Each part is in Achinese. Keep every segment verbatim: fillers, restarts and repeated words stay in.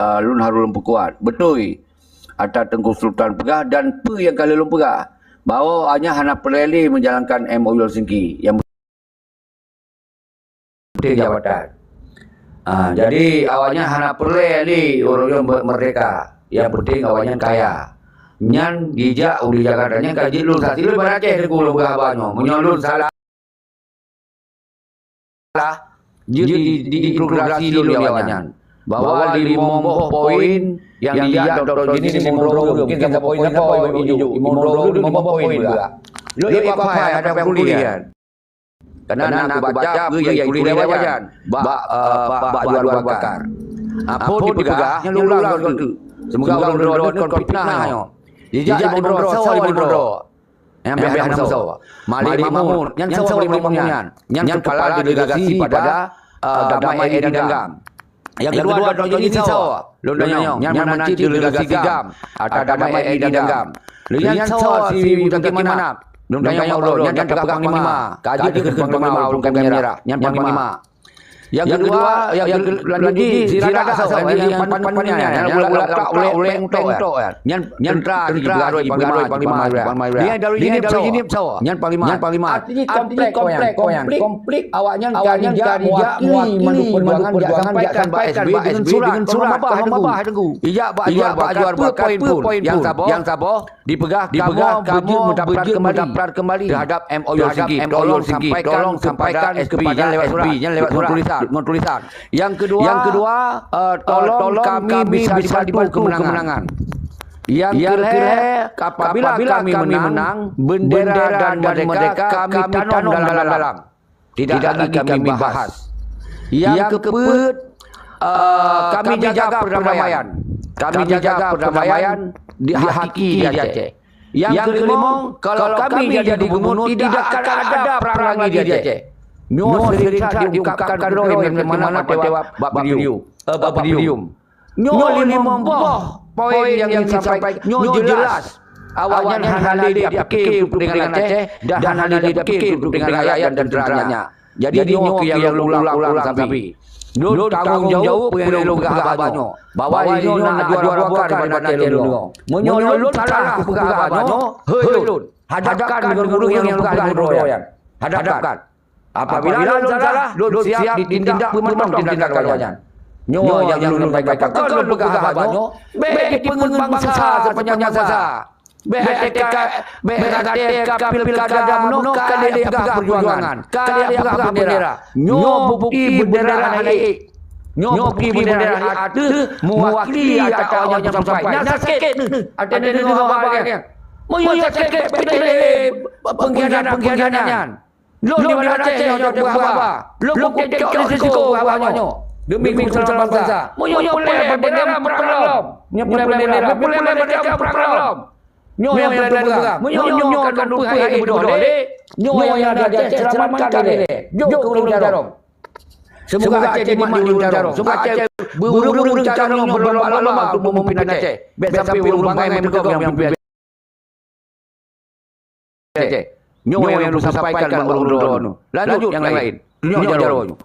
ah, lôn harôh lôn peukuat. Beutôi, ata Teungku Sultan peugah dan peue nyang ka lheueh lôn peugah, bahwa awaknyan hana peureulée lé meujalankan M O U Helsinki nyang penting jabatan. Ah, jadi, awaknyan hana peureulée lé ureuëng-ureuëng me-, merdeka. Nyang penting awaknyan kaya. Nyan jijak u di Jakarta nyan ka jeuet lôn saksi lôn bak Aceh Teungku lôn peugah haba nyoe. Meunyoe lôn salah, jeuet di, di, diinterogasi lôn lé awaknyan. Bahwa limong boh poin nyang dijak Doktor Joni limong droe, mungkin saboh poin, saboh poin, limong droe, limong boh poin juga. Lôn ié papai ada yang kuliah. Karena na kubaca peue nyang ikuli lé awaknyan bak, eh, bak, bak Juan Bakar. Apa dipeugah, nyan lôn ulang lom tu. Semoga ureuëng droe nyoe kon fitnah nyoe. Jijak limong droe, soe limong droe? Nyang biasa hana meusoe. Malik Mahmud, nyan soe Malik Mahmud nyan? Nyan kepala delegasi pada, eh, Damai Edi Dangam. Nyang keudua, Doktor Joni soe? Lôn tanyong, nyan meunan cit delegasi GAM, ata Damai Edi Dangam. Lheueh nyan soe si Muzakir Manaf? Lôn tanyong bak droe, nyan tapeugah panglima. Ka jeuet keu panglima ureuëng pangkém meurah, nyan panglima. Nyang keudua, nyang keu-, lanjut jih, si Radak soe? Nyang pan-, pan-, nyan, nyang ulak-ulak ulée péng tok nyan. Nyan, nyan teuntara jih, panglima, panglima. Nyan Darul Jinib soe? Nyan panglima. Nyan panglima. Artinya konflik, konflik, konflik awaknyan ka dijak mewakili mandum perjuangan, dijak sampaikan bak S B dengan surat, kon mabah Teungku. Ijak bak Juan Bakar, peue poin-poin nyang saboh, nyang saboh dipeugah, kamoe beujeuet meudaftar kembali terhadap M O U Helsinki. Tolong sampaikan kepada S B nyan lewat surat, ngon tulisan, ngon tulisan. Yang kedua, yang kedua, eh, tolong kami bisa dibantu kemenangan. Yang kelhée, apabila kami menang, bendera dan merdeka kami tanam dalam-dalam. Tidak lagi kami bahas. Yang keupeuet, eh, kami jaga perdamaian. Kami jaga perdamaian di hakiki di Aceh. Yang kelima, kalau kami jadi gubernur, tidak akan ada perang lagi di Aceh. Nyoe sering that diungkapkan droe nyang mana watée bak video, eh, bak podium. Nyoe limong boh poin nyang disampaikan, nyoe jelas. Awaknyan hana lé dipike untuk kepentingan Aceh dan hana lé dipike untuk kepentingan rakyat dan teuntara nyan. Jadi, nyoe keuh nyang lôn ulang-ulang sabe. Lôn tanggong jaweueb peue nyang lôn peugah haba nyoe, bahwa nyoe na juara bukan daripada Aceh lôn. Meunyoe lôn salah kupeugah haba nyoe, hei lôn, hadapkan deungon ureuëng nyang lôn peugah lôn droe nyan. Hadapkan. Apabila lôn salah, lôn siap ditindak peue mantong tindakan awaknyan. Nyoe nyang lôn sampaikan. Kon lôn peugah haba nyoe, bék dipeungeut bansa sepanjang masa. Bék até ka, bék até ka pilkada meunoe ka lheueh peugah perjuangan, ka lheueh peugah bendera. Nyoe bukti bendera hana ék. Nyoe bukti bendera hana ék ateueh mewakili ata awaknyan sampai. Nyan sakét neuh até neudeungoe haba nyan. Meunyoe sakét, bék peureulée pengkhianat-pengkhianat nyan. Lôn di Banda Aceh nyoe peugah haba. Lôn kutém cok risiko peugah haba nyoe. Demi keuseulamatan bansa. Meunyoe peureulée bendera perang lom. Nyoe peureulée bendera, peureulée merdeka perang lom. Nyoe nyang lôn peugah. Meunyoe nyoe ka lôn peugah hai beudôh lé. Nyoe nyang na di Aceh selamatkan lé. Jok keu ureuëng carông. Seumoga Aceh jimat di ureuëng carông. Seumoga Aceh beu ureuëng carông nyang berlomba-lomba untuk memimpin Aceh. Bék sampai ureuëng bangai meuteugok nyang pimpin Aceh. Nyoe nyang lôn sampaikan bak ureuëng droeneuh. Lanjut nyang laén. Nyoe jaroe nyoe.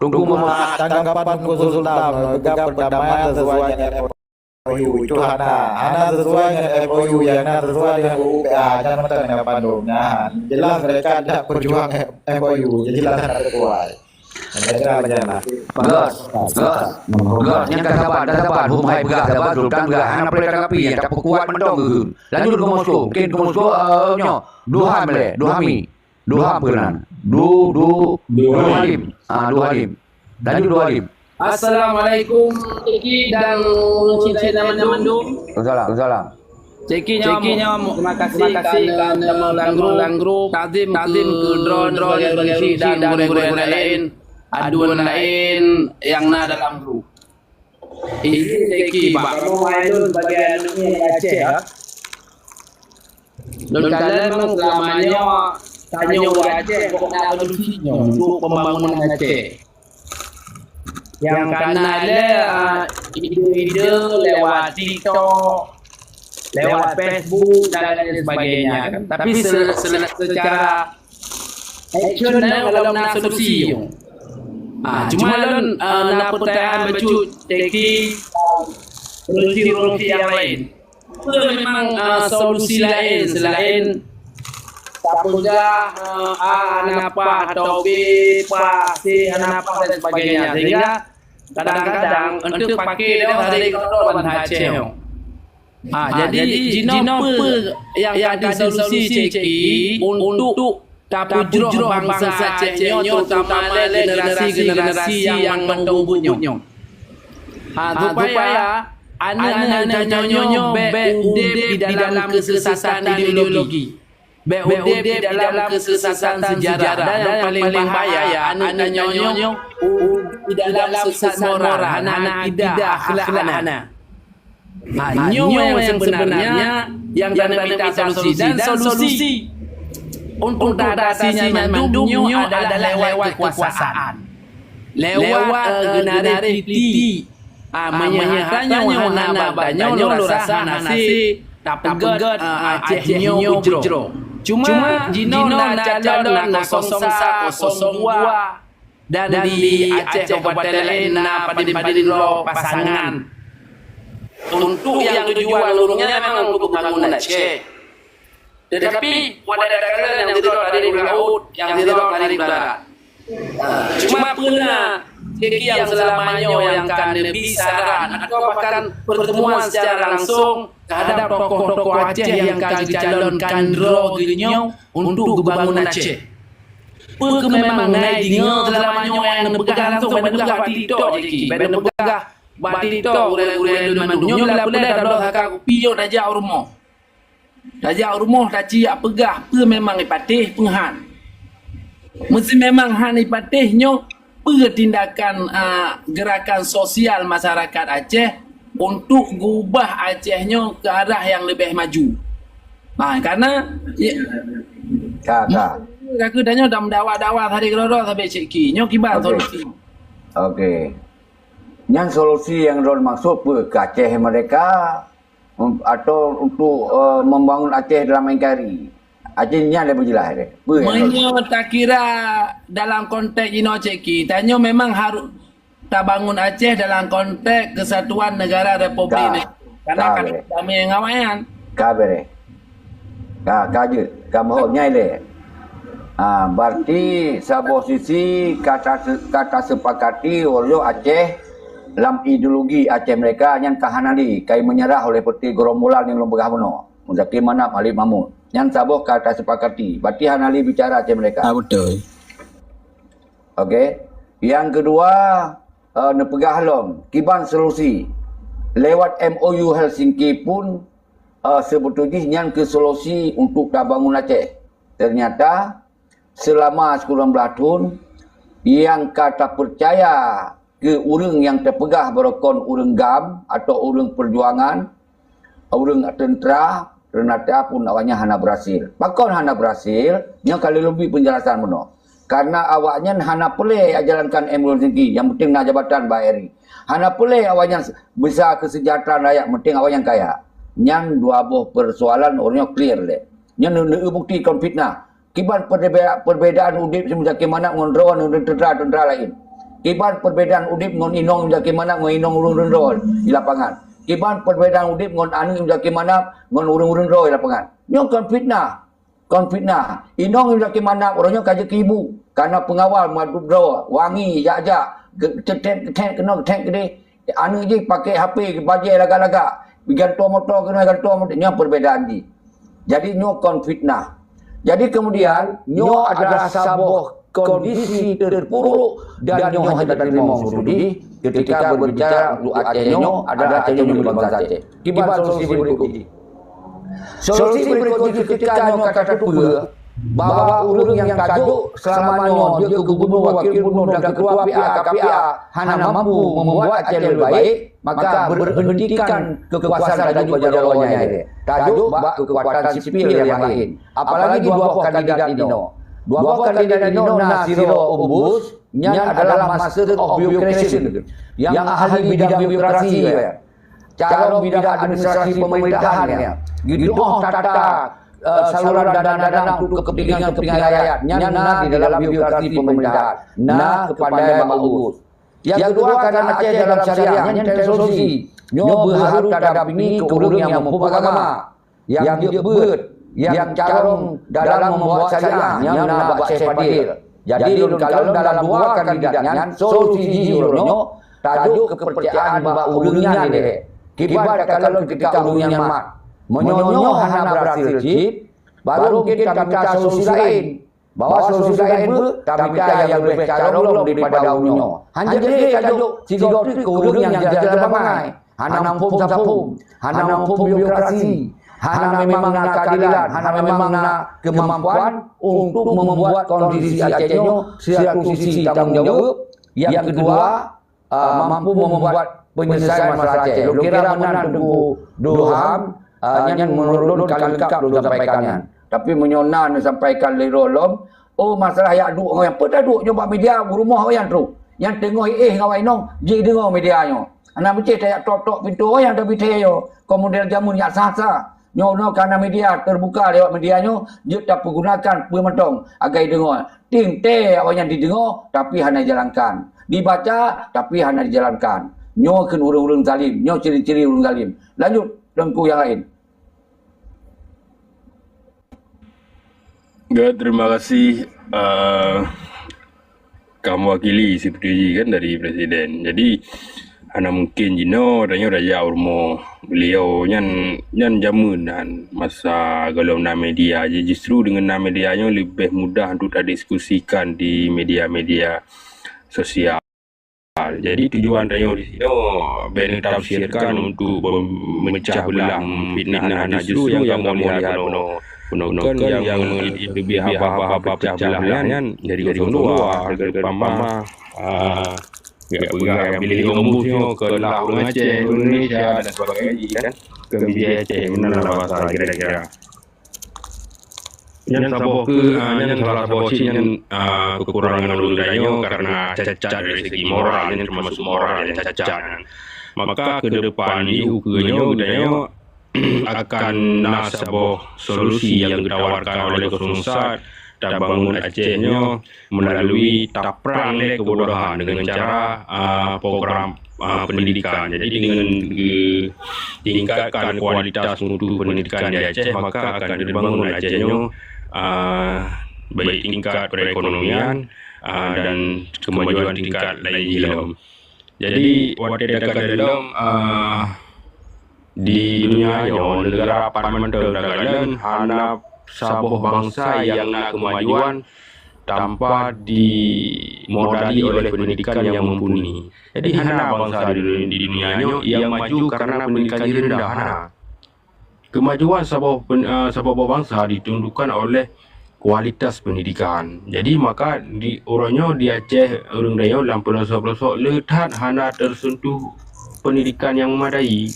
Teungku Muhammad. Tanggapan Teungku Sultan, peugah perdamaian sesuai dengan M O U. Itu hana, hana sesuai dengan M O U, yang na sesuai dengan U U P A. Jangan mata dengan bandung. Nah, jelas mereka tidak berjuang M O U. Jelas hana sesuai. Ada lagi lah. Gas, gas, gas. Nyang ka saban, ka saban. Hom hai peugah saban, Sultan peugah. Hana peureulée tanggapi, nyang tapeukuat mantong geuh. Lanjut keu Moskow. Mungkin keu Moskow, eh, nyoe. Duha meulee, duha mi. Duha peue nan? Du, du, duha lim. Ah, duha lim. Lanjut duha lim. Assalamualaikum, Ceki dan Cek Nama mandum. Waalaikumsalam. Waalaikumsalam. Ceki nyoe, terima kasih kerana nama dalam grup. Takzim keu droe-droe nyang dan gurée-gurée laén, aduen laén nyang na dalam grup. Ini Ceki bak kamoe hai lôn sebagai aneuk miet Aceh, ya. Lôn kalon memang selama nyoe tanyoe ureuëng Aceh kok na solusi nyoe untuk pembangunan Aceh. Nyang ka na lé, ah, ide-ide lewat TikTok, lewat Facebook dan lain sebagainya, kan. Tapi se-, se-, secara action na, kalau na solusi. Ah, cuma lôn, ah, na peutanyaan bacut Ceki, solusi-solusi yang lain. Itu memang uh, solusi lain selain tak peugah uh, A hana paih atau B paih, C hana paih dan sebagainya. Sehingga kadang-kadang untuk pakai dia hari kotor bantai Aceh. Ha, jadi jinoe peue yang jadi solusi Ceki untuk tapujroh bangsa Aceh nyoe, terutama lé generasi-generasi yang mandum buet nyoe. Ha, supaya aneuk-aneuk tanyoe nyoe bék udép di dalam kesesatan ideologi. Bék udép di dalam kesesatan sejarah. Dan yang paling bahaya, aneuk tanyoe nyoe di dalam sesat moral, hana akidah, akhlak hana. Ha, nyoe yang sebenarnya yang tanyoe minta solusi. Dan solusi untuk atasi nyan mandum nyoe adalah lewat kekuasaan. Lewat, eh, geunaréh titik. Ah, meunyoe hana tanyoe hana bak tanyoe, lôn rasa hana sé tapeugét, ah, Aceh nyoe bujroh. Cuma jinoe na calon na kosong sa, kosong dua, dan di Aceh kabupaten laén na padum-padum droe pasangan. Untuk yang tujuan ureuëng nyan memang untuk bangun Aceh. Tetapi pada takalon nyang sidroe dari laôt, nyang sidroe dari barat. Cuma peue na Ceki nyang seulama nyoe nyang ka neubi saran atawa bahkan pertemuan secara langsung terhadap tokoh-tokoh Aceh nyang ka geucalonkan droe geuh nyoe untuk geubangun Aceh. Peue keuh memang na ideungoe seulama nyoe nyang neupeugah langsung, ban neupeugah bak TikTok Ceki, ban neupeugah bak TikTok ureuëng-ureuëng lôn mandum nyoe, bila-bila tabloe saka kupi nyoe tajak u rumoh. Tajak u rumoh taciyak peugah peue memang ipatéh peue han. Meusé memang han ipatéh nyoe, peue tindakan, a, gerakan sosial masyarakat Aceh untuk gubah Aceh nyoe ke arah nyang leubeh maju. Ha, karena, ya, ka, ka. Ka keuh tanyoe dah meudawa-dawa hari keudroe-droe sabe Ceki. Nyoe kiban solusi. Oke. Nyan solusi nyang droe maksud peue? Ke Aceh merdeka, atau untuk, eh, membangun Aceh dalam N K R I. Aceh nyan lé beujeulaih deh. Peue nyang Meunyoe takira dalam konteks inoe Ceki, tanyoe memang harôh tabangun Aceh dalam konteks kesatuan negara Republik Indonesia. Karena ka damé ngon awaknyan. Ka bereh. Ka, ka jeuet. Ka mohon nyai lé. Ha, berarti saboh sisi ka ta-, ka tasepakati uroe Aceh lam ideologi Aceh merdeka nyan ka hana lé, ka menyerah oleh peuti gerombolan nyang lôn peugah bunoe. Muzakir Manaf, Khalid Mahmud. Nyan saboh ka tasepakati. Berarti hana lé bicara Aceh merdeka. Ah, betul. Oke. Nyang keudua, eh, neupeugah lom, kiban solusi. Lewat M O U Helsinki pun, eh, seubeutôi jih nyan keu solusi untuk tabangun Aceh. Ternyata, seulama sikureueng blaih thon, nyang ka tapeucaya keu ureuëng nyang tapeugah barokon ureuëng GAM atau ureuëng peujuangan, ureuëng teuntra, teunyata pun awaknyan hana berhasil. Pakon hana berhasil? Nyoe ka lôn bri peunjelasan bunoe. Karena awaknyan hana peureulée jalankan M O U Helsinki, nyang penting na jabatan bak Eri. Hana peureulée awaknyan bisa kesejahteraan rakyat, penting awaknyan kaya. Nyan dua boh persoalan uroe nyoe clear lé. Nyan neu-, neu-, bukti kon fitnah. Kiban perbeda-, perbedaan udeb si Muzakir Manaf ngon droe ngon teuntra-teuntra laén. Kiban perbedaan udeb ngon inong Muzakir Manaf ngon inong ureuëng-ureuëng droe di lapangan. Kiban perbedaan udeb ngon aneuk Muzakir Manaf ngon ureuëng-ureuëng droe di lapangan. Nyoe kon fitnah. Kon fitnah. Inong Muzakir Manaf uroe nyoe ka jeuet keu ibu. Kana peungawal madub droe, wangi, jak-jak, ge-, teuthet-teuthet keunoe, teuthet keudeh. Aneuk jih pakai H P bajée lagak-lagak, gantoe moto keunoe, gantoe moto, nyoe perbedaan jih. Jadi nyoe kon fitnah. Jadi kemudian nyoe adalah saboh kondisi terpuruk dan nyoe hana teurimong seudeh ketika berbicara untuk Aceh nyoe adalah Aceh nyoe milik bansa Aceh. Kiban solusi berikut jih. Solusi berikut jih ketika nyoe ka teupeue bahwa ureuëng nyang ka jok seulama nyoe jeuet keu gubunur, wakil gubunur dan ketua P A K P A hana mampu membuat Aceh lebih baik, maka berhentikan kekuasaan tajok bak jaroe nyan. Tajok bak kekuatan sipil nyang laén. Apalagi dua boh kandidat inoe. Dua boh kandidat inoe na sidroe Ombus, nyan adalah master of bureaucracy, nyang ahli bidang birokrasi, ya. Calon bidang administrasi pemerintahan, ya. Geudoh tata, eh, saluran dana-dana untuk kepentingan-kepentingan rakyat. Nyan na di dalam birokrasi pemerintahan. Na kepandaian Mak Ombus. Nyang keudua, keadaan Aceh dalam syariah nyan teuisolasi. Nyoe beuhareuta dampingi keu ureueng nyang muphom agama, nyang jeuet beuet, nyang carông dalam membuat syariah nyang na bak Syekh Fadil. Jadi lôn kalon dalam dua kandidat nyan, solusi jih uroe nyoe tajok keupeurcayaan bak ureueng nyan ilèe. Kiban takalon keutika ureueng nyan mat. Meunyoe nyoe hana beurhasil cit, baru mungken tamita solusi laén. Bahwa solusi laén beuh, tamita nyang leubeh carông lom daripada uroe nyoe. Hanjeuet lé tajok sigoe teuk keu ureueng nyang jalan bangai, hana muphom saphom, hana muphom birokrasi, hana memang na keadilan, hana memang na keumampuan untuk membuat kondisi Aceh nyoe satu sisi tanggong jaweueb, nyang keudua, ah, mampu membuat penyelesaian masalah Aceh. Lôn kira meunan Teungku Doham, ah, nyan meunurot lôn ka leungkap lôn sampaikan nyan. Tapi meunyoe na neusampaikan lé droe lom, oh, masalah jak duek ngon nyang, peue taduek nyoe bak media, u rumoh awaknyan troh. Nyang teungoh éh ngon awak inong, jideungoe media nyoe. Hana meucéh tajak tok-tok pintoe awaknyan, tapi thee nyoe, kon model jameun jak sah-sah. Nyoe, nyoe ka na media teubuka, lewat media nyoe jeuet tapeugunakan peue mantong agak jideungoe. Tim tee awaknyan jideungoe, tapi hana jijalankan. Jibaca, tapi hana jijalankan. Nyoe kheun ureueng-ureueng zalim, nyoe ciri-ciri ureueng zalim. Lanjut, Teungku nyang laén. Ya, terima kasih, eh, ka mewakili seperti kan dari Presiden. Jadi, hana mungkin jinoe tanyoe tajak u rumoh beliau nyan, nyan jameun nan masa golom na media. Jadi, justru deungon na media nyoe leubeh mudah untuk tadiskusikan di media-media sosial. Jadi, tujuan tanyoe di sinoe bèk neutafsirkan untuk memecah belah, memfitnah, hana, justru nyang kamoe lihat bunoe, bunoe kon nyang leubeh haba-haba pecah belah nyan jadi kosong dua, pama, ah, jak peugah nyang piléh ombus nyoe keulah ureueng Aceh, ureueng Indonesia dan sebagainya, kan? Kon biji Aceh, meunan lah bahasa kira-kira. Nyan saboh keu, ah, nyan salah saboh cit nyan, ah, kekurangan ureueng tanyoe karena cacat dari segi moral, nyan termasuk moral nyang cacat nyan. Maka ke depan di ukeue nyoe geutanyoe akan na saboh solusi nyang geutawarkan oleh kosong sa, tabangun Aceh nyoe melalui taprang lé keubodohan dengan cara, ah, program, ah, pendidikan. Jadi dengan geutingkatkan kualitas mutu pendidikan di Aceh, maka akan dibangun Aceh nyoe, ah, baik tingkat perekonomian, ah, dan kemajuan tingkat lain jih lom. Jadi watèe takalon, ah, di dunia nyoe, negara pat mantong takalon, hana saboh bansa nyang na kemajuan tanpa dimodali oleh pendidikan yang mumpuni. Jadi hana bansa di, di dunia nyoe nyang maju karena pendidikan jih rendah, hana. Kemajuan saboh pen-, eh, saboh bansa ditentukan oleh kualitas pendidikan. Jadi maka di uroe nyoe di Aceh, ureueng tanyoe lam peulosok-peulosok le that hana tersentuh pendidikan yang memadai.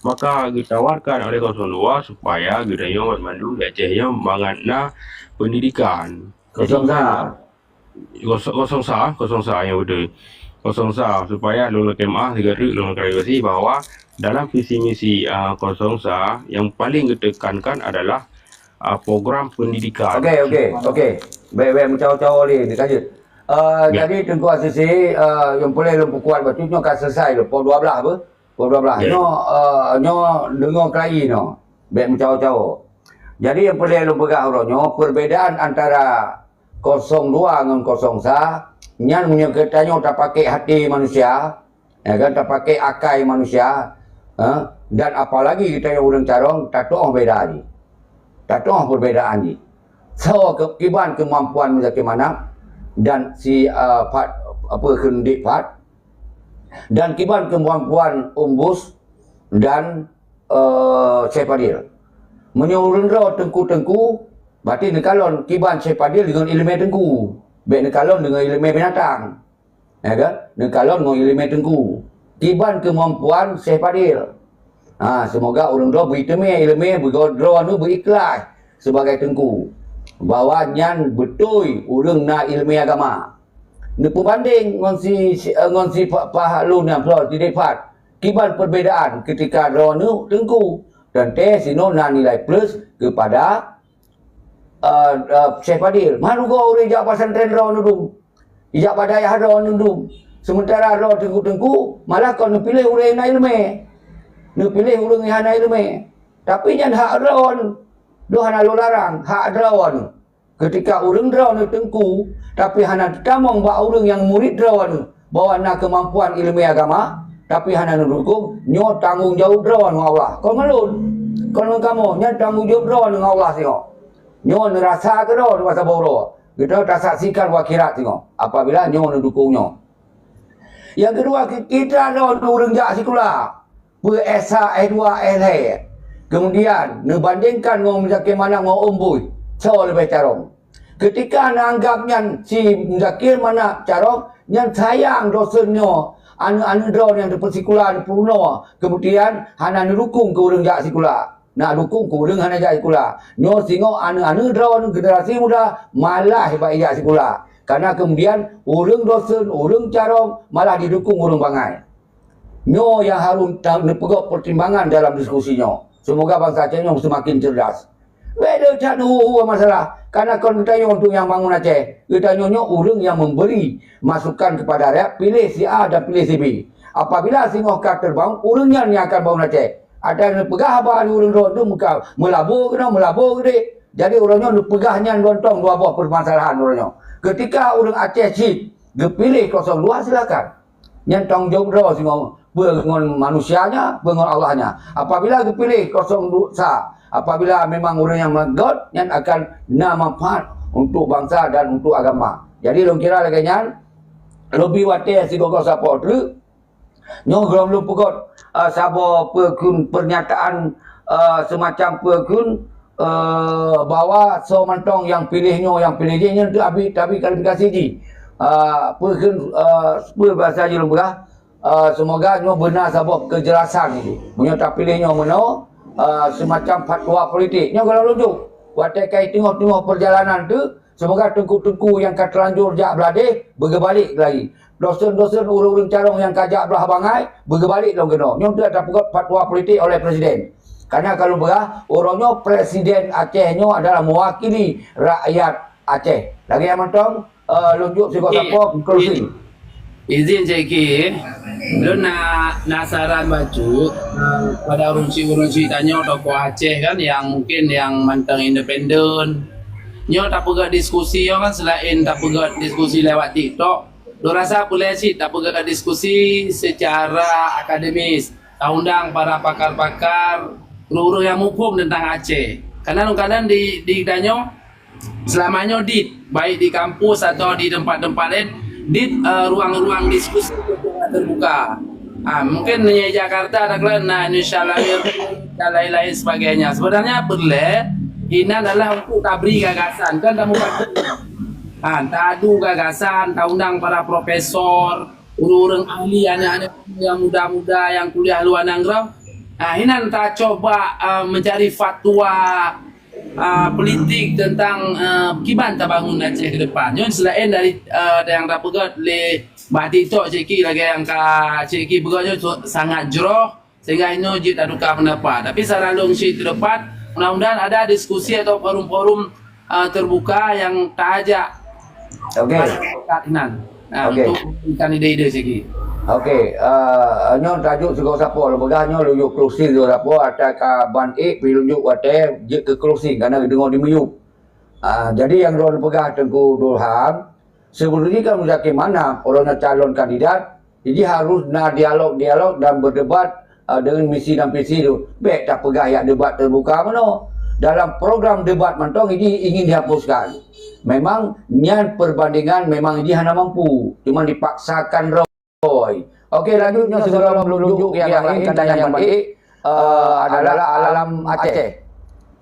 Maka geutawarkan oleh kosong dua supaya geutanyoe mandum di Aceh nyoe mangat na pendidikan. Jadi, kosong sa, kosong, kosong sa, kosong sa nyang beutôi. Kosong sa, supaya lôn lakèe meu'ah sigoe teuk lôn klarifikasi bahwa dalam visi misi, ah, kosong sa yang paling geutekankan adalah, ah, program pendidikan. Okey, okey, okey. Baik, baik, meucawo-cawo lé, dikajut. Ah, ya. Jadi Teungku Asisi, ah, nyang peureulèe lôn peukuat bacut nyoe ka selesai lé, pukul dua belas apa? Pukul dua belas. Ya. Nyoe, ah, nyoe deungoe keulayi nyoe. Bèk meucawo-cawo. Jadi nyang peureulèe lôn peugah uroe nyoe, perbedaan antara kosong dua ngon kosong sa, nyan meunyoe geutanyoe tapakè hati manusia, ya kan, tapakè akai manusia, ha, dan apalagi geutanyoe ureueng carông, tatu'oh beda jih. Tatu'oh perbedaan jih. Soe ke-, kiban keumampuan Muzakir Manaf dan si, eh, Fad, apa, Kheun Dik Fad, dan kiban keumampuan Umbus dan, eh, Syekh Fadil. Meunyoe ureueng droe teungku-teungku, berarti neukalon kiban Syekh Fadil deungon ileumèe teungku. Bèk neukalon deungon ileumèe binatang. Ya kan? Neukalon ngon ileumèe teungku. Kiban keumampuan Syekh Fadil. Ha, seumoga ureueng droe beuiteumèe ileumèe, beugo-, droeneuh beuikhlaih sibagai teungku, bahwa nyan beutôi ureueng na ileumèe agama. Neupeubandeng ngon si, si, eh, ngon si Fa-, Fahlun nyan, Flor, si Dik Fad. Kiban perbedaan keutika droeneuh teungku. Teuntèe sinoe na nilai plus keupada, eh, eh, Syekh Fadil. Meurugoe ureueng jak pesantren droeneuh dum. Jak bak dayah droeneuh dum. Sementara droe teungku-teungku malah kon neupiléh ureuëng nyang na iéleumé. Neupiléh ureuëng nyang hana iéleumé. Tapi nyan hak droe, droe hana lôn larang, hak droe. Keutika ureuëng droe neuteungku, tapi hana teutamong bak ureuëng nyang murit droe bahwa na keumampuan iéleumé agama, tapi hana neudukong, nyoe tanggong jaweueb droe ngon Allah. Kon ngon lôn, kon ngon kamoe, nyan tanggong jaweueb droe ngon Allah singoh. Nyoe neurasa keudroe masa boh uroe. Geutanyoe tasaksikan u akhirat singoh apabila nyoe neudukong nyoe. Nyang keudua, kita droe ureuëng jak sikula, peue S satu, S dua, S lhèe. Kemudian neubandingkan ngon Muzakir Manaf ngon Ôn Bui, soe leubeh carông? Keutika neuanggab nyan si Muzakir Manaf carông, nyan sayang dosen nyoe, aneuëk-aneuëk droe nyang teupeusikula, teupeurunoe, kemudian hana neudukong keu ureuëng jak sikula. Na dukong keu ureuëng hana jak sikula. Nyoe singoh aneuëk-aneuëk droe generasi muda malah bak jak sikula. Karena kemudian ureuëng dosen, ureuëng carông malah didukong ureuëng bangai. Nyoe nyang harus ta-, neupeugöt pertimbangan dalam diskusi nyoe. Semoga bansa Aceh nyoe semakin cerdas. Beda that neuhu-hu masalah. Karena kon geutanyoe untuk nyang bangun Aceh. Geutanyoe nyoe ureuëng nyang memberi masukan kepada rakyat, pilih si A dan pilih si B. Apabila singoh ka terbangun, ureuëng nyan yang akan bangun Aceh. Ada neupeugah haba di ureuëng droe tu muka meulabo keunoe, meulabo keudeh. Jadi ureuëng nyoe neupeugah nyan lontong dua boh permasalahan ureuëng nyoe. Ketika ureuëng Aceh cit geupiléh kosong dua, silakan. Nyan tanggong jaweueb droe singoh, peue ngon manusianya, peue ngon Allahnya. Apabila geupiléh kosong dua sa, apabila memang ureuëng nyang meugöt, nyan akan na manfaat untuk bangsa dan untuk agama. Jadi lôn kira lagée nyan, leubeh watée sigoe-goe sapo treuk, nyoe gohlom lôn peugöt, eh, saboh peue kheun pernyataan, eh, semacam peue kheun, eh, bahwa soe mantong nyang piléh nyoe, nyang piléh jih, nyan teuh abi, tabi klarifikasi jih. Eh, peue kheun, eh, peue bahasa jih lôn peugah, eh, semoga nyoe beuna saboh kejelasan jih. Meunyoe tapiléh nyoe meunoe, eh, semacam fatwa politik. Nyoe gohlom lôn jok. Watée kai teungoh-teungoh perjalanan teuh, semoga teungku-teungku nyang ka teulanjur jak blah deh, beugeubalek lagi. Dosen-dosen ureuëng-ureuëng carông nyang ka jak blah bangai, beugeubalek lom keunoe. Nyoe teuh tapeugöt fatwa politik oleh presiden. Karena kalau beurah, uroe nyoe presiden Aceh nyoe adalah mewakili rakyat Aceh. Lagée nyan mantong, eh, lôn jok sigoe sapo closing. Izin Cik Ki, lôn na, na saran bacut, eh, pada ureuëng syik-ureuëng syik tanyoe tokoh Aceh kan yang mungkin yang mantong independen. Nyoe tapeugah diskusi nyoe kan selain tapeugah diskusi lewat TikTok, lôn rasa peureulée cit tapeugah diskusi secara akademis, taundang para pakar-pakar, ureuëng-ureuëng yang muphom tentang Aceh. Karena kadang-kadang di, di tanyoe, selama nyoe dit, baik di kampus atau di tempat-tempat lain, dit, eh, ruang-ruang diskusi yang terbuka. Ah, mungkin di Jakarta ada kalian, nah, Indonesia lahir dan lain-lain sebagainya. Sebenarnya peureulée, ini adalah untuk tabri gagasan, kan tamu. Ha, taadu gagasan, taundang para profesor, ureuëng-ureuëng ahli, aneuk-aneuk yang muda-muda yang kuliah luar nanggroe. Ha, hinan tacoba, eh, mencari fatwa, eh, politik tentang, eh, kiban tabangun Aceh ke depan. Nyoe selain dari, eh, yang tapeugah lé bak TikTok Cik Ki lagée yang ka Cik Ki peugah nyoe sangat jroh. Sehingga inoe jeuet tatukar pendapat. Tapi saran lôn cit teudepan, mudah-mudahan ada diskusi atau forum-forum, ah, terbuka yang taajak masyarakat inan, ah, untuk memberikan ide-ide sigi. Okey, ah, nyoe tajuk sigoe sapo, lôn peugah nyoe lôn yue closing sigoe sapo, ata ka ban ék pi lôn yue watée jeuet keu closing, karena deungoe di miyueb. Ah, jadi nyang lôn peugah Teungku Dulham, sebelum ni kan Muzakir Manaf, orang nyang calon kandidat, jadi harus na dialog-dialog dan berdebat, eh, dengan misi dan visi tu. Bèk tapeugah jak debat terbuka meunoe. Dalam program debat mantong ini ingin dihapuskan. Memang nyan perbandingan memang ini hana mampu, cuma dipaksakan droe. Okey, lanjut nyoe sebelum lôn jok nyang laén, karena nyang baik, eh, adalah Alam Aceh.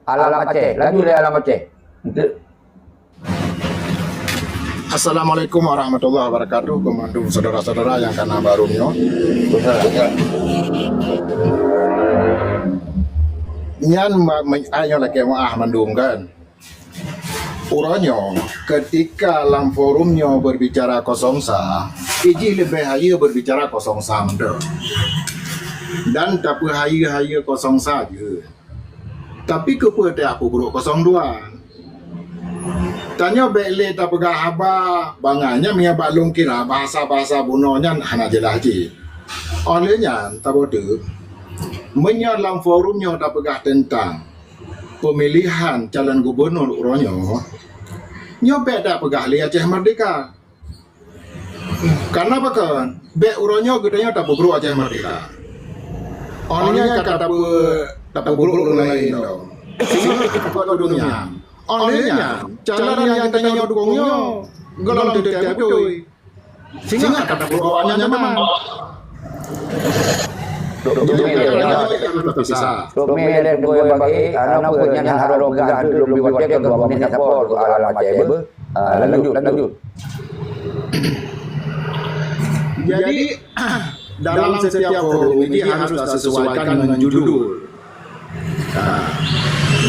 Alam Aceh. Lanjut lé Alam Aceh. Assalamualaikum warahmatullahi wabarakatuh. Keu mandum saudara-saudara nyang kana baru nyoe. Nyan ma-, ma-, ai nyoe lakée meuah mandum kan. Uroe nyoe, ketika lam forum nyoe berbicara kosong sa, ijih leubeh hayeue berbicara kosong sa mantong. Dan tapeuhayeue-hayeue kosong sa jeuet. Tapi keupeue teuh aku brok kosong dua? Tanyoe bék lé tapeugah haba bangai nyan, meunyoe bak lôn kira bahasa-bahasa bunoe nyan hana jeulaih jih. Óh lheueh nyan, taboh teuk, meunyoe lam forum nyoe tapeugah teuntang peumilihan calon gubunur uroe nyoe, nyoe bék tapeugah lé Aceh Merdeka. Karena pakon? Bék uroe nyoe geutanyoe tapeubrok Aceh Merdeka. Óh lheueh nyan ka tapeu-, tapeubrok ureuëng laén dong. Singoh tapeubrok ureuëng nyan. Óh lheueh nyan, calon nyang geutanyoe dukong nyoe gohlom teuntèe beutôi. Singoh tapeubrok awaknyan teuma. Jadi, Tok Mé lé Teungku Bagi, ana peue nyan harôh peugah lom biwate keu dua menit sapo soalan Aceh beuh. Ah, lanjut, lanjut. Jadi, dalam setiap forum ini harus disesuaikan dengan judul. Nah,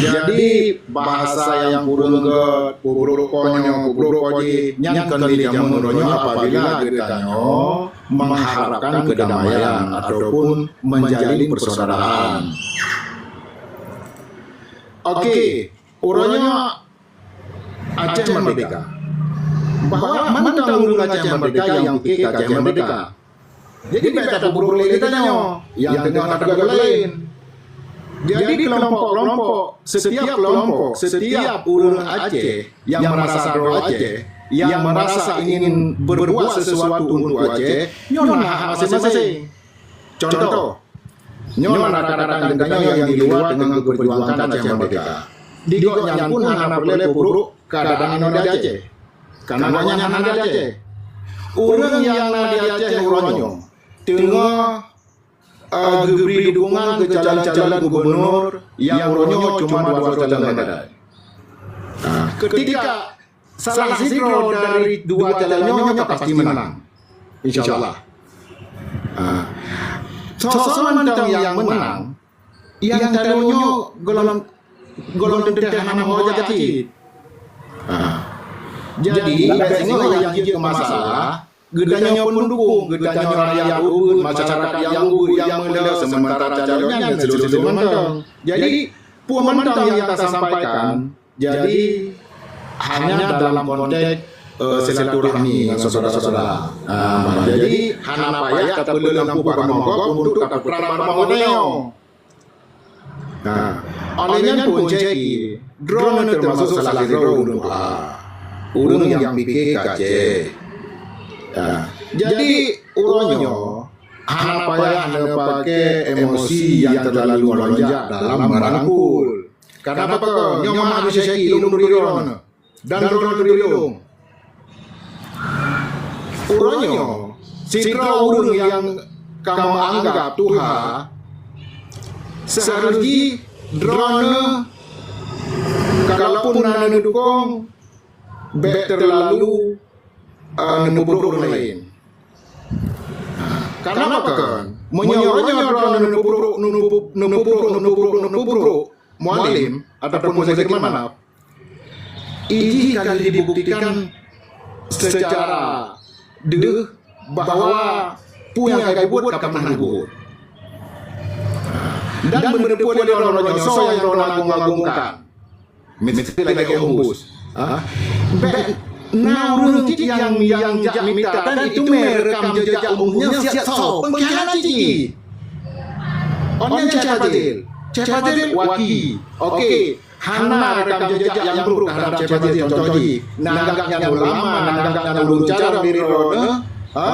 jadi, bahasa nyang kureueng gét, peubrok ko nyoe, peubrok ko jih, nyan kon lé jameun uroe nyoe apabila geutanyoe mengharapkan kedamaian ataupun menjalin persaudaraan. Oke, uroe nyoe Aceh Merdeka. Bahwa mantong ureuëng Aceh Merdeka nyang pike keu Aceh Merdeka. Jadi, bék tapeubrok lé geutanyoe nyang teungoh na tugaih laén. Jadi, kelompok-kelompok, setiap kelompok, setiap ureuëng Aceh yang merasa droe Aceh, yang merasa ingin berbuat sesuatu untuk Aceh, nyoe na hak maséng-maséng. Contoh, nyoe na rakan-rakan geutanyoe nyang di luwa teungoh geupeurjuangkan Aceh Merdeka. Di gobnyan pun hana peureulée peubrok keuadaan inoe di Aceh. Karena gobnyan hana di Aceh. Ureuëng nyang na di Aceh uroe nyoe teungoh, eh, geubri dukungan keu calon-calon gubunur nyang uroe nyoe cuma dua droe calon sagai. Nah, ketika salah sidroe dari dua calon nyoe, nyoe ka pasti menang. Insya Allah. Ha. Soe-soe mantong nyang menang, nyang talo nyoe gohlom, gohlom teuntèe hana meuho jak cit. Ha. Jadi, bék singoh nyang jeuet keu masalah, geutanyoe peundukung, geutanyoe rakyat ubit, masyarakat nyang ubit, nyang meuleueh, sementara calon nyan seuleuh-seuleuh mantong. Jadi, peue mantong nyang tasampaikan, jadi, hanya dalam konteks, eh, silaturahmi ngon syedara-syedara. Ah, jadi, hana payah tapeuleueh lampu bak rumoh gob untuk tapeutrang bak rumoh geutanyoe. Nah, oleh nyan pun, Ceki, droeneuh termasuk salah sidroe ureuëng tuha. Ureuëng nyang pike keu Aceh. Nah, jadi, uroe nyoe, hana payah neupaké emosi nyang terlalu melonjak dalam merangkul. Karena apa? Nyoe meunan Abu Syekh Ilung Duri Ron dan Ron Duri Ilung. Uroe nyoe, sidroe ureuëng nyang kamoe anggap tuha, seharus jih droeneuh, kalaupun na neudukong, bék terlalu, eh, neupeubrok ureuëng laén. Karena apa kan? Meunyoe uroe nyoe droeneuh neupeubrok, neupeubrok, neupeubrok, neupeubrok, Mualim ataupun Muzakir Manaf, ini ka dibuktikan secara deuh bahwa peue nyang ka geubuet ka pernah geubuet. Dan meuteupeue lé droeneuh nyoe soe nyang droeneuh agung-agungkan. Meusti lagée Om Bus. Ha? Bék na ureuëng cit nyang, nyang jak mita dan itu mé rekam jejak Om Bus nyan siat soe. Pengkhianat cit jih. Ôn nyan Syekh Fadil. Syekh Fadil waki. Oke. Hana rekam jejak nyang buruk terhadap Syekh Fadil, contoh jih. Nanggak nyan ulama, nanggak nyan ulôn carông di droeneuh. Ha?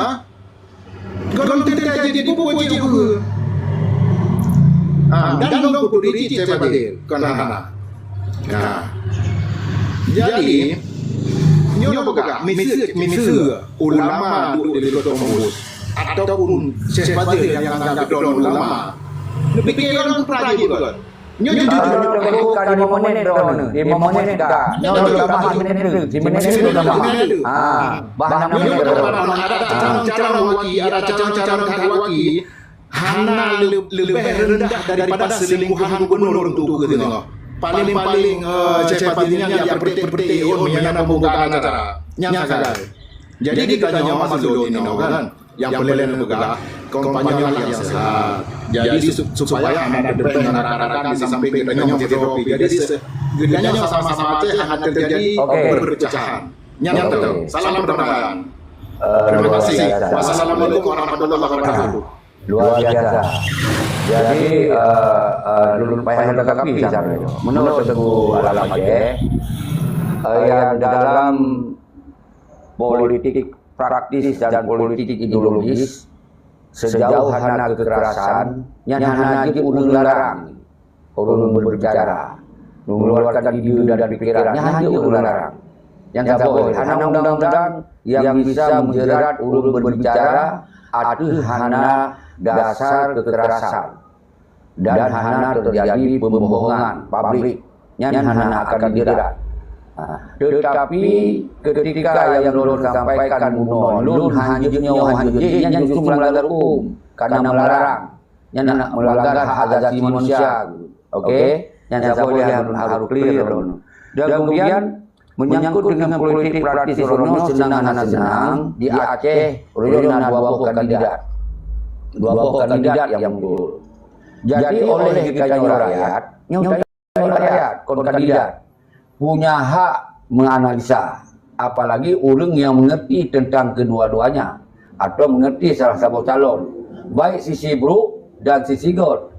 Gohlom teuntèe jeuet peue-peue jeuet peue. Ah, dan lôn kuturi cit Syekh Fadil, kon hana. Nah. Jadi, nyoe peugah, miseue, miseue ulama duek di likot Om Bus ataupun Syekh Fadil nyang anggap droeneuh ulama. Neupike lôn peue jih beugöt. Nyoe jujur. Teungku ka lima menit droeneuh, lima menit ka. Nyoe tambah simenit dulu, simenit dulu tambah. Ah, bah enam menit. Ada carông-carông waki, ada carông-carông that waki, hana le-, leubeh rendah daripada selingkuhan gubernur untuk keu teungoh. Paling-paling, eh, Syekh Fadil nyan jak peuretek-peuretek ôn meunyan na pembukaan acara. Nyan sagai. Jadi, di tanyoe masa lôn inoe kan. Nyang peureulée neupeugah, kampanye nyang sehat. Jadi, su-, supaya hana teupeue ngon rakan-rakan di samping geutanyoe meusidroe pi. Jadi, se-, geutanyoe sama-sama Aceh hana terjadi perpecahan. Nyan betul. Salam perdamaian. Terima kasih. Wassalamualaikum warahmatullahi wabarakatuh. Luar biasa. Jadi, eh, eh, dulu payah lengkapi sampai. Menurut Teungku Alam Aceh, eh, yang dalam politik praktis dan politik ideologis, sejauh hana kekerasan, nyan hana jeuet ureuëng larang ureuëng berbicara, mengeluarkan ide dan pikiran, nyan hana jeuet ureuëng larang. Nyang saboh, hana undang-undang yang bisa menjerat ureuëng berbicara ateueh hana dasar kekerasan dan hana terjadi pembohongan publik, nyan hana akan dijerat. Ha, tetapi ketika yang lôn sampaikan bunoe, lôn hanjeuet nyoe hanjeuet jih, nyan justru melanggar hukum karena melarang. Nyan nak melanggar hak asasi manusia. Oke? Nyan saboh lé harus, harus clear lôn. Dan kemudian menyangkut dengan politik praktis uroe nyoe, senang hana senang, di Aceh uroe nyoe na dua boh kandidat. Dua boh kandidat yang muncul. Jadi oleh geutanyoe rakyat, nyoe rakyat kon kandidat punya hak menganalisa, apalagi ureuëng yang mengerti tentang kedua-duanya atau mengerti salah saboh calon, baik sisi buruk dan sisi göt.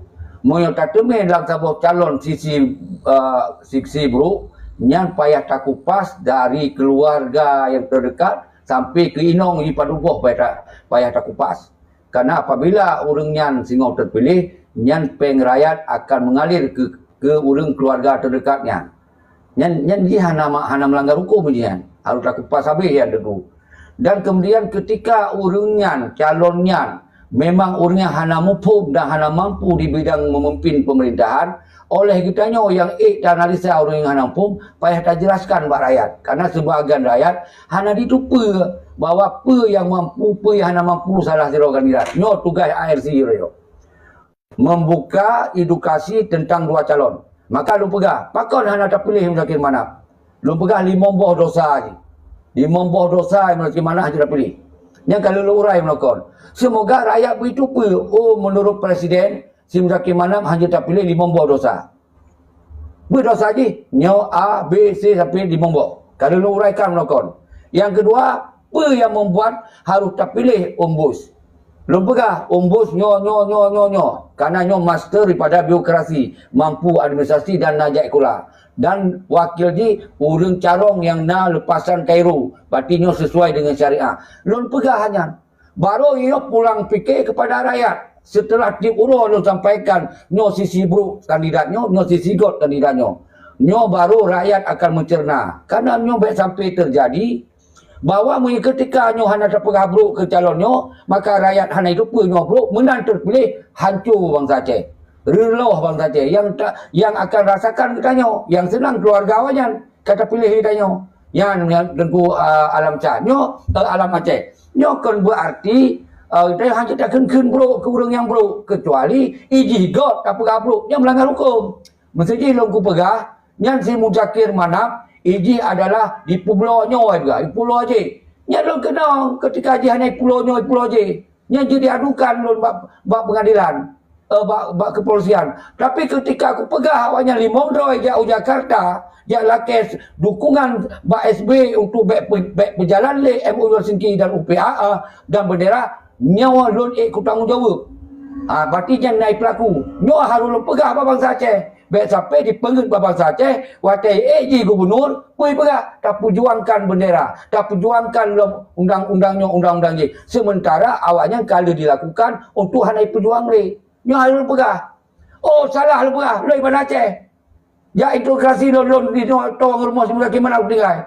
Meunyoe tateumé lam saboh calon sisi, eh, sisi buruk, nyan payah takupas dari keluarga yang terdekat sampai ke inong jipadub boh payah ta-, payah takupas. Karena apabila ureuëng nyan singoh terpilih, nyan péng rakyat akan mengalir ke, ke ureuëng keluarga terdekat nyan. Nyan, nyan jih hana ma-, hana melanggar hukum jih nyan. Harus takupas habéh nyan Teungku. Dan kemudian ketika ureuëng nyan, calon nyan, memang ureuëng nyan hana muphom dan hana mampu di bidang memimpin pemerintahan, oleh geutanyoe nyang ék taanalisa ureuëng nyang hana muphom, payah tajelaskan bak rakyat. Karena sebahagian rakyat hana jiteupeue bahwa peue nyang mampu, peue nyang hana mampu salah sidroe kandidat. Nyoe tugaih A R C nyoe. Membuka edukasi tentang dua calon. Maka lôn peugah, pakon hana tapiléh Muzakir Manaf? Lôn peugah limong boh dosa jih. Limong boh dosa Muzakir Manaf hana tapiléh. Nyang ka lôn urai meunokon. Semoga rakyat beuteupeue, oh, menurut presiden, si Muzakir Manaf hana tapiléh limong boh dosa. Beudosa jih, nyoe A, B, C sampai limong boh. Ka lôn uraikan meunokon. Nyang keudua, peue nyang membuat harus tapiléh Ombus? Lôn peugah, Ombus nyoe, nyoe, nyoe, nyoe, nyoe. Karena nyoe master daripada birokrasi, mampu administrasi dan na jak sikula. Dan wakil jih ureuëng carông nyang na leupasan Kairo, berarti nyoe sesuai dengan syariah. Lôn peugah hanya, baru nyoe pulang pike kepada rakyat. Setelah tiep uroe lôn sampaikan, nyoe sisi buruk kandidat nyoe, nyoe sisi göt kandidat nyoe. Nyoe baru rakyat akan mencerna. Karena nyoe bék sampai terjadi bahwa meunyoe ketika nyoe hana tapeugah brok keu calon nyoe, maka rakyat hana jiteupeue nyoe brok, meunan teupiléh, hanco bansa Aceh. Reuloh bansa Aceh nyang ta-, nyang akan rasakan geutanyoe, nyang seunang keuluwarga awaknyan ka tapiléh geutanyoe. Nyan, nyan Teungku, a, Alam Ca-, nyoe, e, Alam Aceh. Nyoe kon beuarti, e, geutanyoe hana takheun-kheun brok keu ureuëng nyang brok, keucuali ijih göt tapeugah brok, nyan meulanggar huköm. Meusijih lôn kupeugah, nyan si Muzakir Manaf, ijih adalah jipeubloe nyoe, jipeubloe jih. Nyan lôn keunong, keutika jih hana jipeubloe nyoe, jipeubloe jih. Nyan jeuet jiadukan lôn bak, bak peungadilan, eh, bak, bak keupolisian. Tapi keutika kupeugah awaknyan limong droe jak u Jakarta, jak lakée dukungan bak S B untuk bék pe-, bék peujalan lé M O U Helsinki dan U P A, eh, dan bendera, nyoe lôn ék kutanggong jaweueb. Ha, berarti nyan na peulaku. Nyoe harôh lôn peugah bak bansa Aceh. Bék sampai jipeungeut bak bansa Aceh, watée ék jih gubunur, peue jipeugah, tapeujuangkan bendera, tapeujuangkan lom undang-undang nyoe, undang-undang jih. Sementara awaknyan ka lheueh dilakukan untuk hana jipeujuang lé. Nyoe harôh lôn peugah. Oh, salah lôn peugah, lôn Iban Aceh. Jak integrasi lôn, lôn di nyoe tong rumoh sebelah kiman aku tinggai.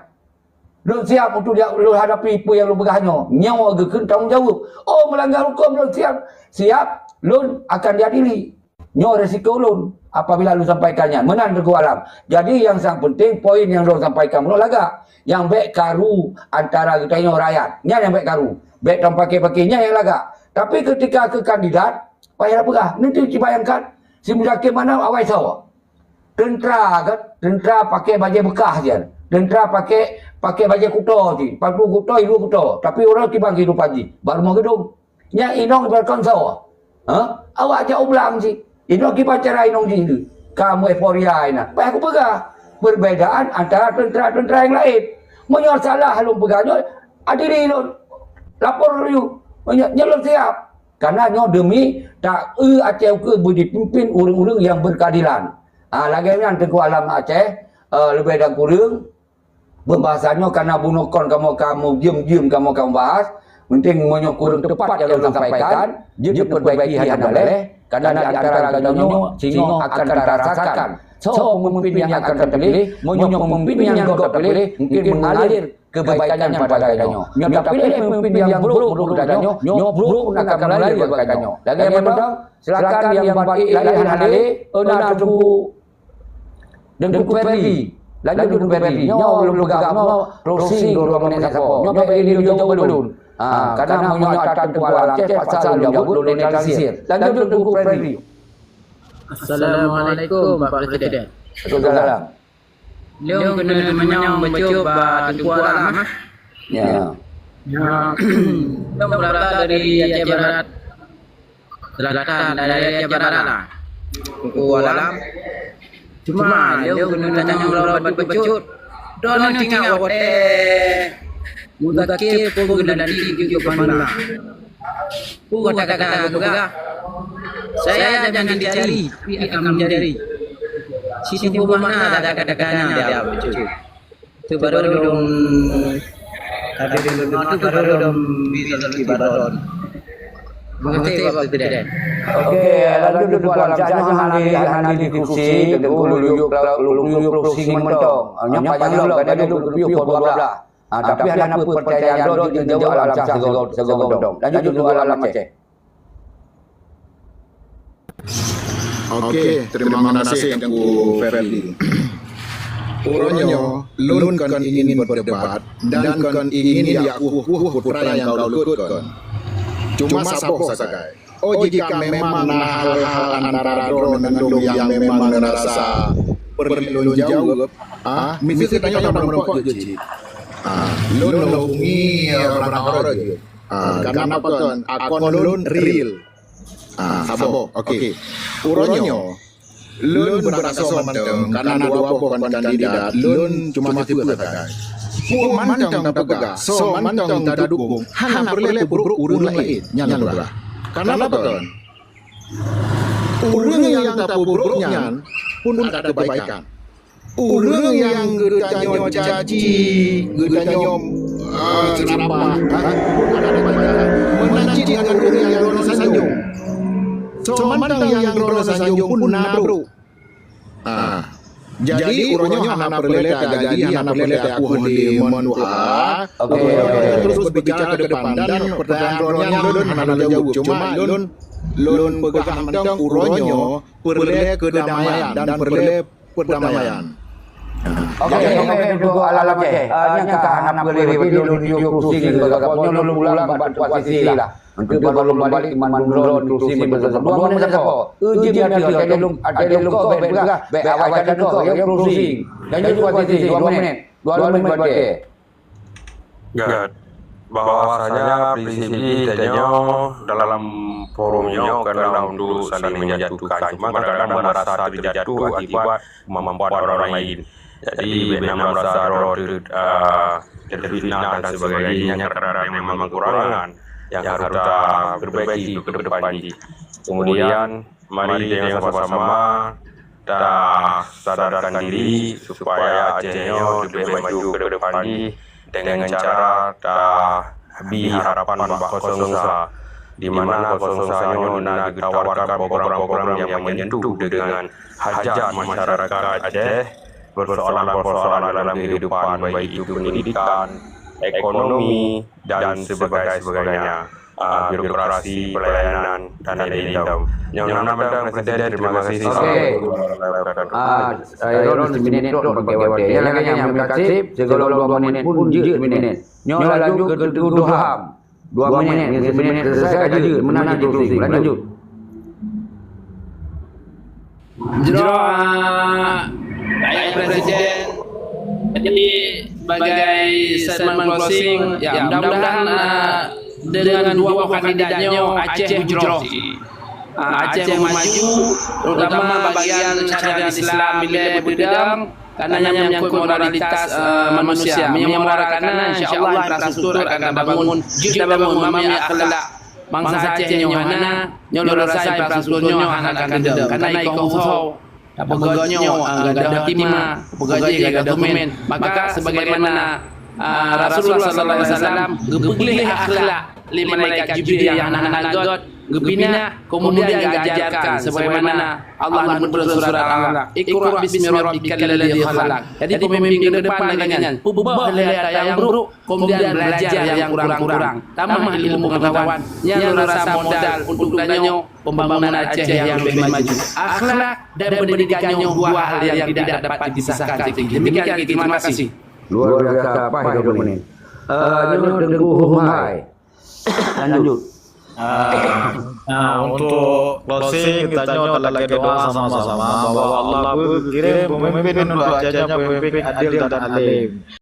Lôn siap untuk dia, lôn hadapi peue nyang lôn peugah nyoe. Nyoe geukheun tanggong jaweueb. Oh, melanggar huköm lôn siap. Siap, lôn akan diadili. Nyoe resiko lôn apabila lôn sampaikan nyan. Meunan Teungku Alam. Jadi, nyang sang penting, poin nyang lôn sampaikan bunoe lagak. Nyang bék karu antara geutanyoe rakyat. Nyan nyang bék karu. Bék tapaké-paké nyan nyang lagak. Tapi keutika keu kandidat, payah peugah. Nanti cibayangkan, si Muzakir Manaf awai sawa. Teuntra kan, teuntra pakai bajée beukah sian. Teuntra pakai, pakai bajée kuto jih. Pakai kuto, ilu kuto. Tapi ureuëng kiban kehidupan jih. Bak rumoh geudong. Nyang inong ibarat kon soe? Ha? Awak jak u blang cit. Inong kiban cara inong jih tu. Ka meueuforia inan. Bah kupeugah, perbedaan antara tentara-tentara nyang laén. Meunyoe salah lôn peugah nyoe, adili lôn. Lapor laju. Meunyoe, nyoe lôn siap. Karena nyoe demi taeu Aceh ukeue beu jipimpin ureuëng-ureuëng nyang berkeadilan. Ha, lagée nyan Teungku Alam Aceh, eh, leubeh dan kureueng, Pembahasan nyoe kana bunoe kon kamoe ka meujeuem-jeuem kamoe ka meubahas, penting meunyoe kureueng tepat nyang lôn sampaikan, jeuet tapeurbaiki hana baleh, karena di antara geutanyoe singoh akan tarasakan soe peumimpin nyang akan tapiléh. Meunyoe peumimpin nyang gob tapiléh, mungkin meungalir keubaikan nyan pada geutanyoe. Nyoe tapiléh peumimpin nyang brok, brok geutanyoe, nyoe brok pun akan meulalir bak geutanyoe. Lagée nyan mantong, silakan nyang ban ék laén hana lé, na teungku Teungku Ferdi, lanjut Teungku Ferdi. Nyoe lôn peugah, nyoe closing dua menit sapo. Nyoe bèk lé jauh-jauh ulôn. Ha, karena meunyoe ata Teungku Alam Aceh paksa lôn jaweueb, lôn netralisir. Lanjut Teungku Ferdi. Assalamualaikum, Pak Presiden. Waalaikumsalam. Lôn keuneuk meunyoe bacut bak Teungku Alam, ah. Ya. Ya. Lôn berasal dari Aceh Barat. Selatan, dari Aceh Barat lah. Teungku Alam. Cuma, lôn keuneuk tanyong droe bacut-bacut. Droeneuh tinggai watèe Muzakir peue geulantik keu Panglima. Peue kata-kata geupeugah? Saya jangan dicari, tapi akan mencari. Situ mana ada kata-katanya dia bacut. Itu baru lôn, tapi lôn dengar tu baru lôn bisa lôn ibarat. Mengerti Pak Presiden? Okey, lanjut Teungku Alam. Cak nyoe hana, hana diskusi, Teungku lôn yue, lôn yue closing mantong. Nyoe panjang lom, kadang lôn piôh poh dua belas. Ah, tapi hana peue percayaan droe jeuet jaweueb Alam Syah sigoe, sigoe mantong. Lanjut Teungku Alam Aceh. Oke, terima kasih Teungku Ferdi. Uroe nyoe lôn kon ingin berdebat dan kon ingin jak kueh-kueh peue nyang kau leuôt kon. Cuma saboh sagai. Oh, jika memang na hal-hal antara droeneuh ngon lôn nyang memang neurasa peureulèe lôn jaweueb, ah, miseue tanyoe ka meureumpok jeuet cit. Ah, lôn hubungi, ah, Bang Ahor jeuet. Ah, karena pakon, akon lôn real. Ah, saboh. Oke. Uroe nyoe, lôn beurasoe mantong, karena dua boh kon kandidat, lôn cuma sipeue sagai. Peue mantong tapeugah, soe mantong tadukong, hana peureulèe peubrok ureueng laén, nyan lôn peugah. Karena pakon? Ureueng nyang tapeubrok nyan pun ada kebaikan. Ureueng nyang geutanyoe caci, geutanyoe, ah, seurapah, ha? Meunan cit ngon ureueng nyang droeneuh sanjong. Soe mantong nyang droeneuh sanjong pun na brok. Ah. Jadi, uroe nyoe hana peureulèe tagali, hana peureulèe takueh lé mon tuha. Oke, oke. Terus berbicara ke depan dan pertanyaan droeneuh nyan lôn hana lôn jaweueb. Cuma lôn, lôn peugah mantong uroe nyoe peureulèe kedamaian dan peureulèe perdamaian. Oke, oke, Teungku Alam Aceh. Ah, nyan ka hana peureulèe lôn yue closing, nyoe lôn pulang bak posisi lah. Untuk baru lôn balik, man droe closing, dua menit sapo. Urgent ada, ada lôn, ada lôn kau, bèk peugah, bèk awai keu kau, ya, closing. Lanjut posisi, dua menit. Dua menit berarti. Gèt, bahwasanya prinsip jih tanyoe dalam forum nyoe bukanlah untuk saling menjatuhkan, cuma kadang-kadang merasa terjatuh akibat kemampuan orang lain. Jadi, bèk na merasa droe teu-, ah, terfitnah dan sebagainya, karena memang kekurangan yang harus kita perbaiki ke depan jih. Kemudian, mari dengan sama-sama ta sadarkan diri supaya Aceh nyoe leubeh maju ke depan jih dengan cara ta bi harapan bak kosong sa, di mana kosong sa nyoe na ditawarkan program-program yang menyentuh dengan hajat masyarakat Aceh, persoalan-persoalan dalam kehidupan, baik itu pendidikan, ekonomi, dan sebagainya, ah, birokrasi, pelayanan, dan lain-lain. Yang nama Presiden, terima kasih. Oke. Assalamualaikum warahmatullahi wabarakatuh. Ah, Iron, seminit tu pakai waktu. Yang lain yang berkasih, segolah dua menit pun jeuet seminit. Nyoe lanjut keu Teungku Duham. Dua menit, seminit selesai aja. Meunan closing. Lanjut. Jroh, ah, baik Presiden. Jadi, sebagai statement closing, ya, mudah-mudahan, ah, Dengan dua boh kandidat nyoe, Aceh beujroh. Ah, Aceh meumaju, terutama bagian syariat Islam, ilée beudeudang, karena nyan menyangkut moralitas, eh, manusia. Meunyoe moral kana, insya Allah infrastruktur akan tabangun, jeuet tabangun, mami akhlak. Bansa Aceh nyoe hana, nyoe lôn rasa infrastruktur nyoe hana akan teudong, karena ikoh usoe. Tapeugah nyoe, ah, gadoh timah, tapeugah jih gadoh tumen. Maka sebagaimana, ah, Rasulullah sallallahu alaihi wasallam geupeugléh akhlak lé malaikat Jibril nyang hana-hana göt, geubina, kemudian geuajarkan sebagaimana Allah neubeuet surat Al-Alaq, "Iqra bismi rabbikal ladzi khalaq." Jadi pemimpin ke depan lagée nyan, peubah lé atra nyang buruk, kemudian belajar nyang kurang-kurang, tamah ilmu pengetahuan, nyan lôn rasa modal untuk tanyoe pembangunan Aceh nyang leubeh maju. Akhlak dan pendidikan nyoe dua hal yang tidak dapat dipisahkan. Demikian, terima kasih. Luar biasa, paih dua menit. Eh, nyoe Teungku Hom Hai. Lanjut. Ah, nah, untuk closing, kita nyoe talakée doa sama-sama bahwa Allah beukirim pemimpin untuk Aceh nyoe pemimpin adil dan alim.